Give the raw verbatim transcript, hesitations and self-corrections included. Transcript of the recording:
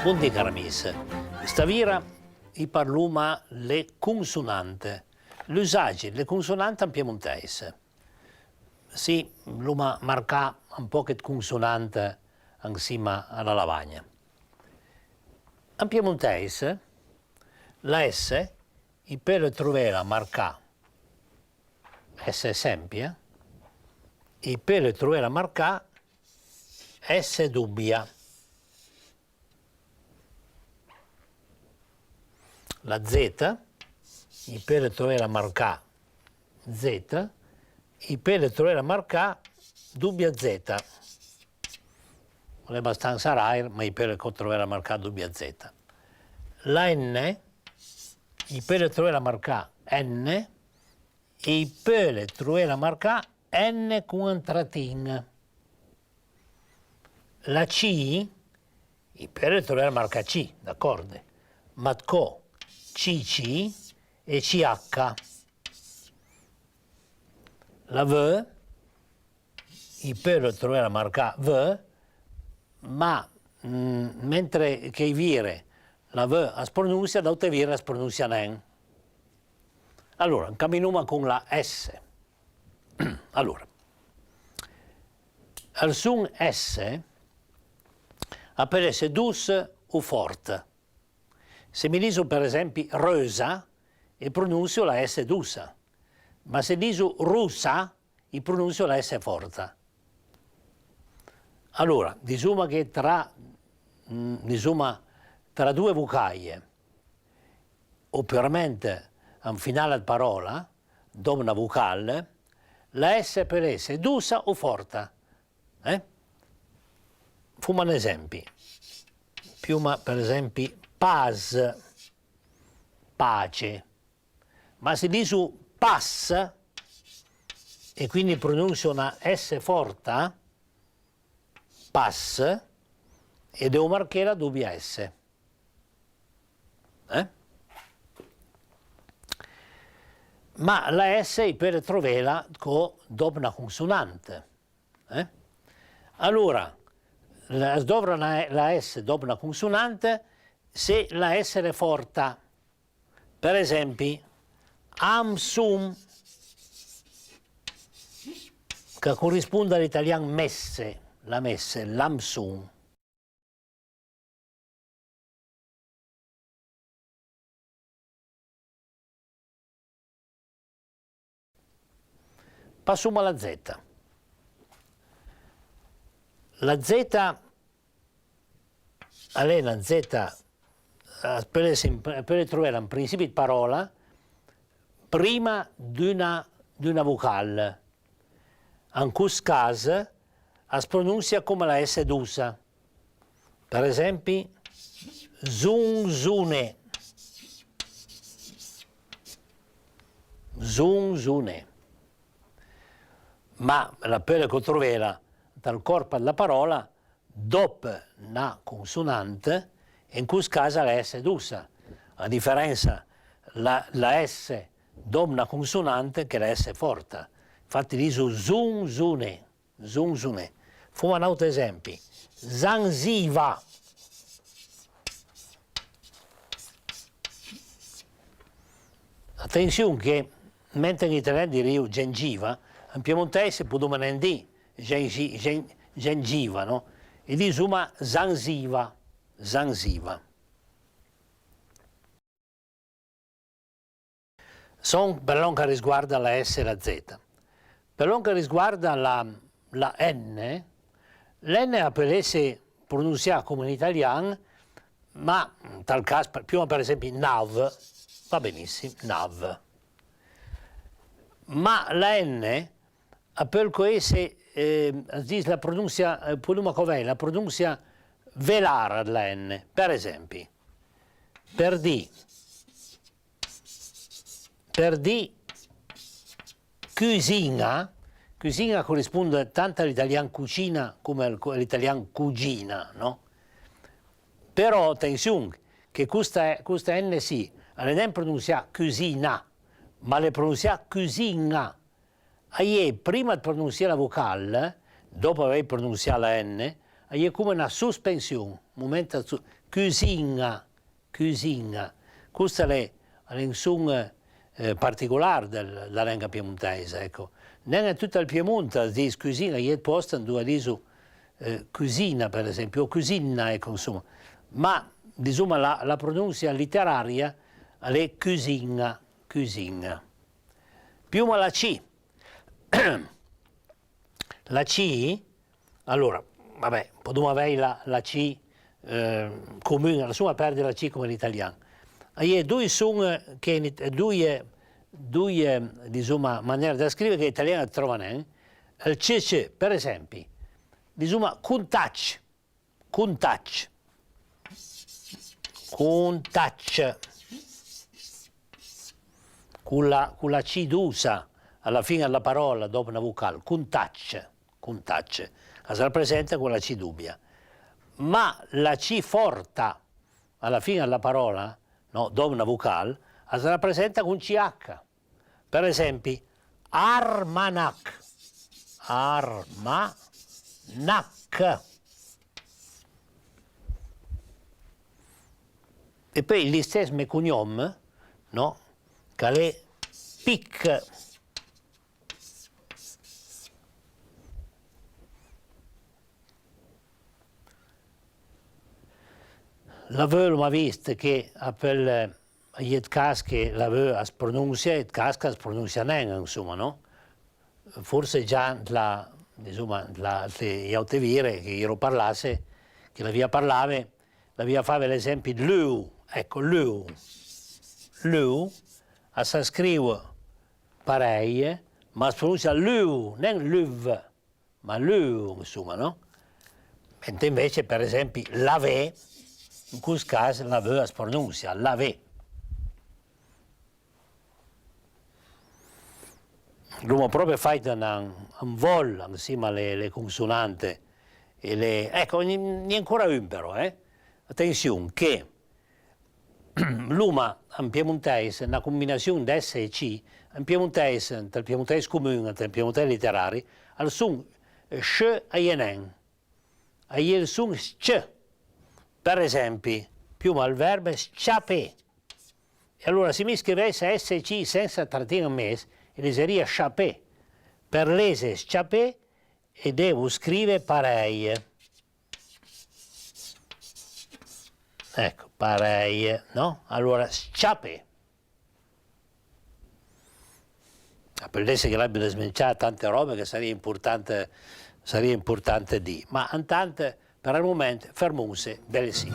Bondì, cari amis. Stavira i parloma le consonante, l'usagi dle consonante an piemontèis. Sì, l'oma marcà un pòch ëd consonante ansima a la lavagna. An piemontèis la S i peule trovela marcà S sempie, i peule trovela marcà S dubia. La Z, i peule trovela marcà Z, i peule trovela marcà dubia Z. A l'é bastansa ràir, ma i peule co trovela marcà dubia Z. La N, i peule trovela marcà N, e i peule trovela marcà N con un tratin. La C, i peule trovela marcà C, d'acòrd, ma dcò C C e C H. La V, i peule trovela marcà V, ma, mm, mentre che i vire la V as pronunsia, d'àutre vire as pronunsia nen. Alora, ancaminoma con la S. Alora, ël son S a peul esse doss o fòrt. Se mi diso, për esempi, reusa, i pronuncio la S dossa, ma se diso rossa, i pronuncio la S fòrta. Alora, disoma che tra, mm, disoma, tra doe vocaje, o purament an finala ëd paròla, dòp na vocal, la S a peul esse dossa o fòrta. Eh? Foma n'esempi. Pioma, për esempi, pas, pace. Ma se diso pas, e quindi pronuncio na S fòrta, pas, e devo marchela dubia S. Eh? Ma la S i peule trovela co dòp na consonant. Eh? Alora, la, as dovra la, la S dòp na consonant se la S a l'é fòrta. Për esempi, amson, ch'a corispond a l'italian messe, la messe, l'amson. Passoma a la Z. La Z a l'é na Z, a peul esse, a peul trovela an prinsipi ëd paròla, prima d'una, d'una vocal. An cost cas as pronunsia coma la S dossa. Për esempi, zonzone. Zonzone. Ma la peule co trovela ant ël còrp dla paròla dòp na consonant, e an cost cas a l'é S dossa. A diferensa, la, la S dòp na consonant ch'a l'é S fòrta. Infatti diso zonzone. Zonzone. Foma n'àutr esempi. Zanziva. Atension che, mentre an italian i dirìo gengiva, an piemontèis i podoma nen dì gengi-, gen-, gengiva, no? I disoma zanziva, zanziva. Son për lòn ch'a risguarda la S e la Z. Për lòn ch'a risguarda la, la N, l'N a peul esse pronunsià coma an italian, ma ant ël cas, për, pioma për esempi nav, va benissim, nav. Ma la N a peul co esse, eh, as dis la pronunsia, eh, podoma co vëdde, la pronunsia velara dla N. Për esempi, për dì, për dì cusin-a, cusin-a a corispond tant a l'italian cucina coma a l'italian cugina, no? Però, atension, che costa, costa N sì, a l'é nen pronunsià cusin-a, ma a l'é pronunsià cusin-a. A-i é, prima ëd pronunsié la vocal, dòp avèj pronunsià la N, a-i é coma na sospension, un moment ëd so-, cusin-a, cusin-a. Cost a l'é, a l'é un son, eh, particolar dël, dla lenga piemontèisa, ecco. Nen a tut ël Piemont as dis cusin-a, a-i é ëd pòst andoa a diso, eh, cusin-a, për esempio, o cusin-na, ecco, ansoma. Ma, disoma, la, la prononsia literaria a l'é cusin-a, cusin-a. Piuma la C. La C, alora, va bè, podoma avèj la, la C, eh, comun-a, lasoma perde la C coma l'italian. A-i é doi son che, doje, doje, disoma, manere dë scrive che l'italian a tròva nen. Ël C C, për esempi, disoma, contac. Contac. Contac. Con la, con la C dossa a la fin dla paròla, dòp na vocal. Contac. Contac. As rapresenta con la C dobia. Ma la C fòrta a la fin dla paròla, no, dòp na vocal, as rapresenta con C H. Për esempi, armanach. Armanach. E peui l'istess me cognòm, no? Ch'a l'é Pich. La V l'oma vist che a peul, a-i é ëd cas che la V as prononsia e ëd cas ch'as prononsia nen, ansoma, no? Forse già dla, disoma, dla, dle j'àute vire che i ero parlasse, che l'avìa parlave, l'avìa fave l'esempi ëd luv, ecco, luv. Luv as scriv parèj, ma as prononsia luv, nen luv. Ma luv, ansoma, no? Mentre anvece, për esempi, lavé, an cost cas, la V as prononsia, lavé. L'oma pròpi fàit un, un vòl ansima a le, le consonante. E le, ecco, gn-, gn-, ancora un però, eh? Atension, che l'oma an piemontèis na combinassion d'S e C, an piemontèis, ant ël piemontèis comun, ant ël piemontèis literari, ël son sc a-i é nen, a-i é ël son sc. Për esempi, piuma ël verb s-ciapé. E alora, se mi scrivèissa S C sensa tratin an mes, i leserìa sciapé. Për lese s-ciapé, e devo scrive parèj. Ecco, parèj, no? Alora, s-ciapé. A peul esse che l'abio dësmentejà tante ròbe che a sarìa important, a sarìa important dì. Ma antant, për ël moment, fermomse bele sì.